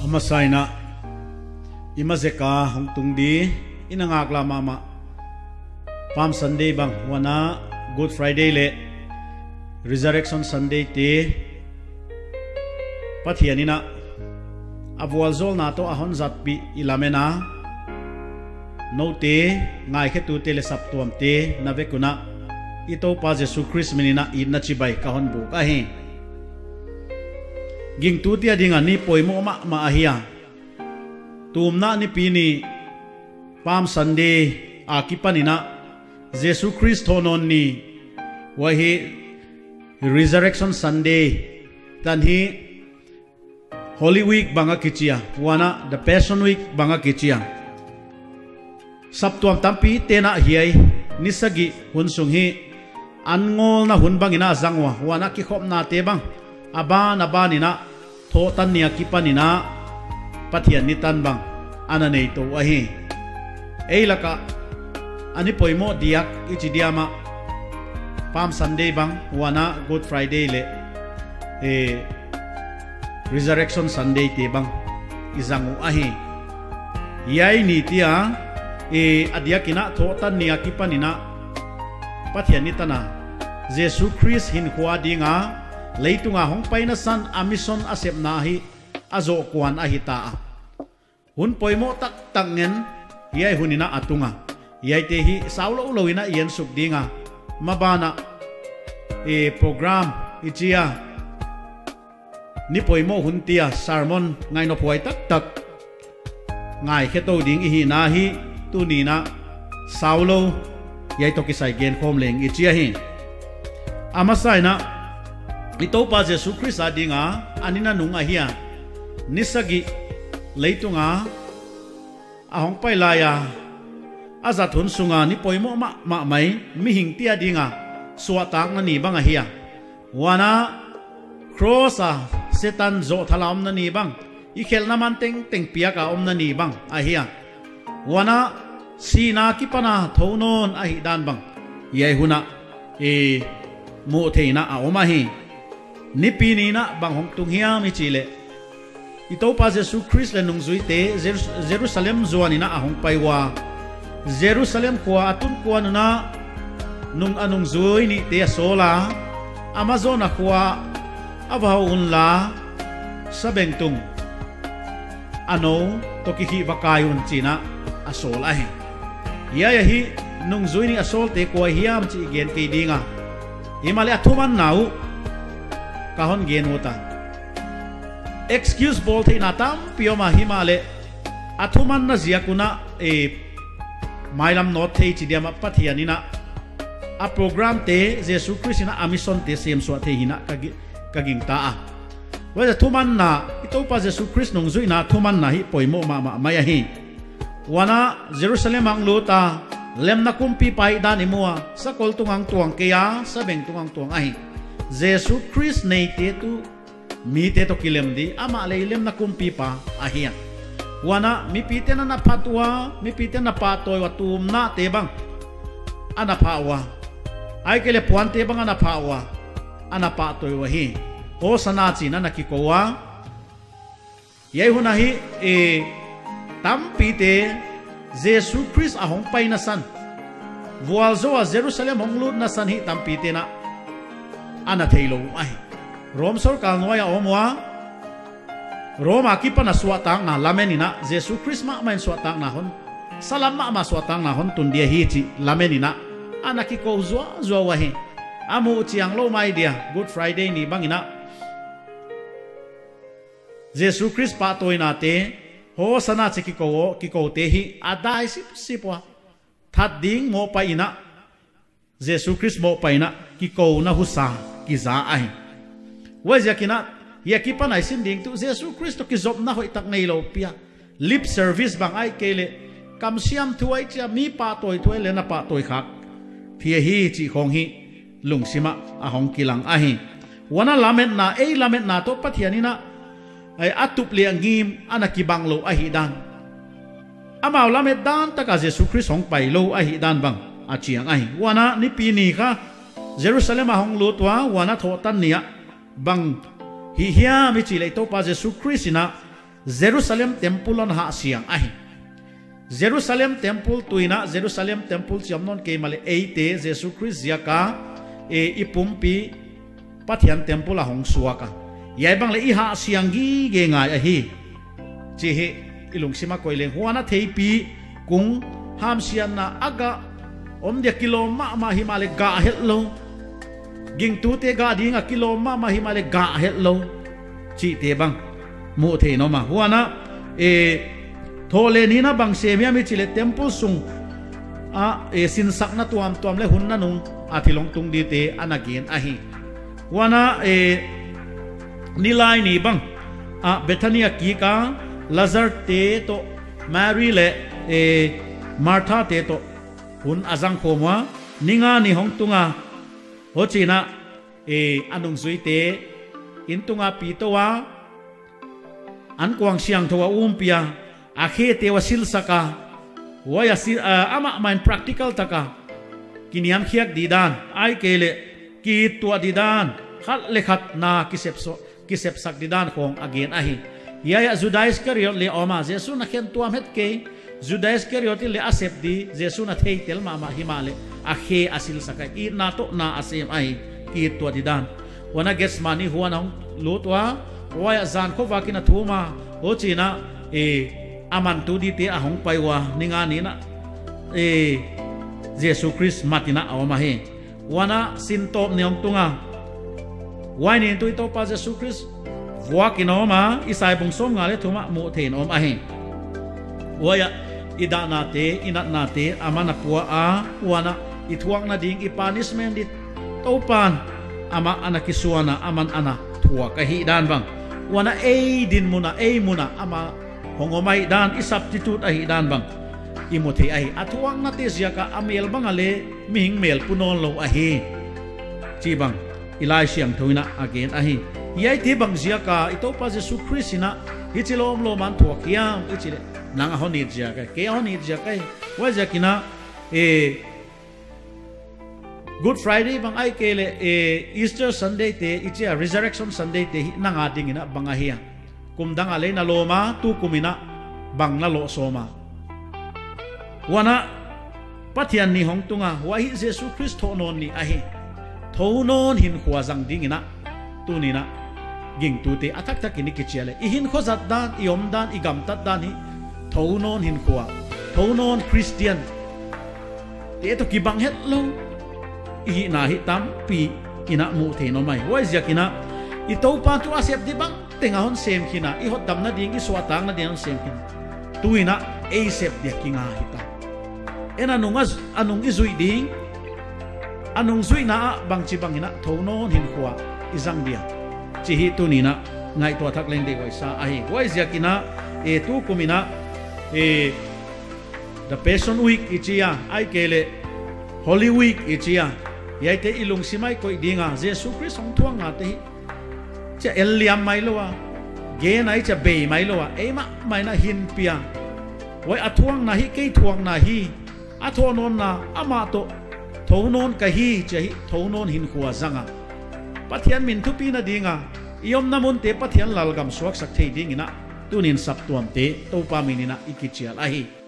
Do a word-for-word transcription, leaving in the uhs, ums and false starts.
A masa in, i ma zek a hong tung di, i na ngaklah mahmah Palm Sunday bang, huan a Good Friday leh Resurrection Sunday te Pathian in a vualzawlna toh a hon zatpih i lamen a, noute ngaikhetute leh saptuamte na vek un i Toupa Jesu Khrist min in itna chibai ka hon buk ahi. Gingtute a ding a ni poimoh mahmah ahi a, tumna nipi ni Palm Sunday a kipan in Jesu Khrist thohnawn ni, huai hi Resurrection Sunday, tan hi Holy Week bang a kichi a, huan a The Passion Week bang a kichi a. Saptuam tampite'n hiai ni sagih hun sung hi an ngawlna hun bang in a zang ua, huan a kikhopnate bang a ban a ban in thohtan ni a kipan in Pathian ni tan bang ana nei tou ahi. Ei lak a ni poimoh diak i chi diam a, Palm Sunday bang, huan a Good Friday leh Resurrection Sunday te bang i zang uh ahi. Hiai nite a diak in thohtan ni a kipan in Pathian ni tan a, Jesu Khrist hinkhua ding a leitung a hongpaina san a mission a sepna hi a zoh kuan ahi ta a. Hun poimoh taktak ngen hiai hun in a tung a. Hiaite hi sau loulou in i ensuk ding a, maban a program i chi a, ni poimoh hun te a sermon ngainophuai taktak ngaikhe tou ding i hihna hi tuni in sau lou, hiai toh kisai genkhawm leng i chi ahi. A masa in i Toupa Jesu Khrist a ding a a ni nanung ahi a, ni sagih leitung a a hongpai lai a a zat hun sung a ni poimoh mahmah mai, mihingte a ding a suahtakna ni bang ahi a. Huan a cross a Setan zoh thal a omna ni bang, i khelhna man tengteng piak a omna ni bang ahi a. Huan a sihna akipan a thounawn ahihdan bang hiai hun a muh theih in a om ahi. Nipi ni in bang hong tung hiam i chih leh, i Toupa Jesu Khrist leh nungzuite Jeru- Jerusalem zuan in a hongpai ua, Jerusalem khua a tun kuan un nung- a nungzui nihte a sawl a, amah zawhna khua a va hoh unla, sabengtung a nou toh kikhih va kai un chi in a sawl ahi. Hiai ahi, nungzui nih a sawlte kua hiam chih i gen kei ding a, himahleh a thumanna uh ka hon gen ut a. Excuse bawl theihna tampi om a, himahleh a thumanna ziak un mailam nawt thei chi diam a, Pathian in a programte, Jesu Khrist in a missionte semsuah thei hi'n ka gingta a. Huaiziak a thumanna, i Toupa Jesu Khrist nungzuihna thumanna hi poimoh mahmah mai ahi. Huan a Jerusalem a hong lut a, lemna kumpipa ahihdan i mu a, sakol tung a hong tuang kei a, sabengtung a hong tuang ahi. Jesu Khrist neite tuh mite toh kilem di, amah leh lemna kumpipa ahi a. Huan a mipite'n ana phat ua, mipite'n ana pahtawi ua, tumnate bang ana phah ua, ahihkeileh puante bang ana phah ua, ana pahtawi ua hi. Hosana chi'n ana kikou ua. Hiai hun ahi, tampite Jesu Khrist a hongpaina san, vualzou a Jerusalem hong lutna san hi tampite'n ana theilou ahi. Rom sorkar nuai a om ua, Rom akipan a suahtakna lamen in, Jesu Khrist mahmah in suahtakna hon, salam mahmah suahtakna hon tun dia hi chih lamen in ana kikou zuazua ua hi. A muh chianglou mai dia Good Friday ni bang in Jesu Khrist pahtawinate, Hosana chih kikou, kikoute hi a dai sipsip ua, that ding mohpaih in, Jesu Khrist mohpaih in kikouna husa kiza ahi. Huaiziak in, hiai akipan a i sim ding tuh Jesu Khrist toh kizopna hoihtak neilou pi a, lip service bang ahihkeileh kamsiam thu ahi chia, mi pahtawi thu ahi leh na pahtawi khak thei hi chih khong hi lungsim ah a hong kilang ahi. Huan a lametna, ei lametna toh Pathian in a tup leh a ngim ana kibanglou ahihdan, amau lametdan tak a Jesu Khrist hongpai lou ahihdan bang a chiang ahi. Huan a nipi ni kha Jerusalem a hong lut ua, huan a thohtan ni ah bang hih hiam i chih leh i Toupa Jesu Khrist in Jerusalem temple ana hahsiang ahi. Jerusalem temple tuin a, Jerusalem temple chiam nawn kei mahleh eite Jesu Khrist ziaka, e, i pumpi Pathian temple a hong suak a. Hiai bang leh i hahsiang gige ngai ahi. Chih i lungsim a koih leng. Huan a theipi kung hamsiatna a gah om dia kilawm mahmah himahleh gah hetlou. Gingtute gah ding a kilawm mahmah himahleh gah hetlou. Chihte bang muh theih in om a. Huan a, e, thoh leh nin a bang sem hiam i chih leh temple sung a, e, sinsakna tuamtuam leh hun nanung a thil hong tung dingte ana gen ahi. Huan a, e, nilai ni bang a Bethany a kik a Lazar te toh Mary leh, e, Martha te toh hun a zang khawm ua, ni nga ni hong tung a, huchiin a, e, a nungzuite in tung a pi tou a, ankuang siangthou a umpih a, a khete uh a silsak a, huai a si-, a, amah main practical tak a kiniamkhiak didan, ahihkeileh kiittuah didan, khat leh khat na kisep so-, kisepsak didan khong a gen ahi. Hiai ah Juda Iskariot leng a om a, Jesu'n a khentuam het kei, Juda Iskariot in leng a sep di, Jesu'n a theitel mahmah himahleh a khe a silsak a, itna toh na a sem ahi, kiittuah didan. Huan a Gethsemane huan a hong lut ua, huai ah zan khovak in a thum a, huchiin a, e, a mantu dingte a hong pai ua, ni nga ni in a, e, Jesu Khrist mat in a om ahi. Huan a sintawp ni hong tung a, huai ni in tuh i Toupa Jesu Khrist vuak in a om a, Isai bung sawmnga leh thum ah muh theih in om ahi. Huai ah i dahnate, i natnate aman a pua a, huan a i thuakna ding, i punishment ding Toupa'n amah ana kisuan a, aman ana thuak ahihdan bang. Huan a ei dinmun a, ei mun a amah hong om ahihdan, i substitute ahihdan bang i mu thei ahi. A thuaknate ziak a a mel bang a leng mihing mel pu nawnlou ahi chih bang i Laisiangthou in a a gen ahi. Hiaite bang ziak a i Toupa Jesu Khrist in a hichi lawmlawm a thuak hiam i chih leh, nang a hon it ziak ahi, kei a hon it ziak ahi. Huaiziakin a, e, Good Friday bang ahihkeileh, e, Easter Sunday te, i chih a Resurrection Sunday te hi nang a dingin a bang ahia? Kum dang a leng na lawm a, tukum in a bang na loh sawm a? Huan a Pathian ni hong tung a, huai hi Jesu Khrist thounawn ni ahi. Thounawn hinkhua zang dingin a, tuni'n a gingtute a thakthak in i kichial e. I hinkhua zat dan, i om dan, i gamtat dan hi thounawn hinkhua, thounawn Christian te toh kibang hetlou i hihna hi tampi in a muh theih in om ahi. Huaiziakin a i Toupa'n tuh a sep di bangteng a hon sem khin a, i hotdamna ding, i suahtakna ding hon sem khin. Tuin a ei sep dia kinga hita. En a nung a, a nung i zuih ding, a nung zuihna ah bangchibang in a thounawn hinkhua i zang dia chih hi tuni'n a ngaihtuah thak leng deihhuai sa ahi. Huaiziakin a, e, tukum in a, e, The Passion Week i chi a, ahihkeileh Holy Week i chi a, hiaite i lungsim a i koih ding a, Jesu Khrist hong thuaknate hi chia el liam mailou a, gen a i chia bei mailou a, eimah mah in a hinpia, huai a thuakna hi kei thuakna hi, a thounawnna amah toh thounawn ka hi chia hi thounawn hinkhua zang a, Pathian min thupina ding a, i omna munte Pathian lalgam suaksak thei dingin a, tuni'n saptuamte Toupa min in a i kichial ahi.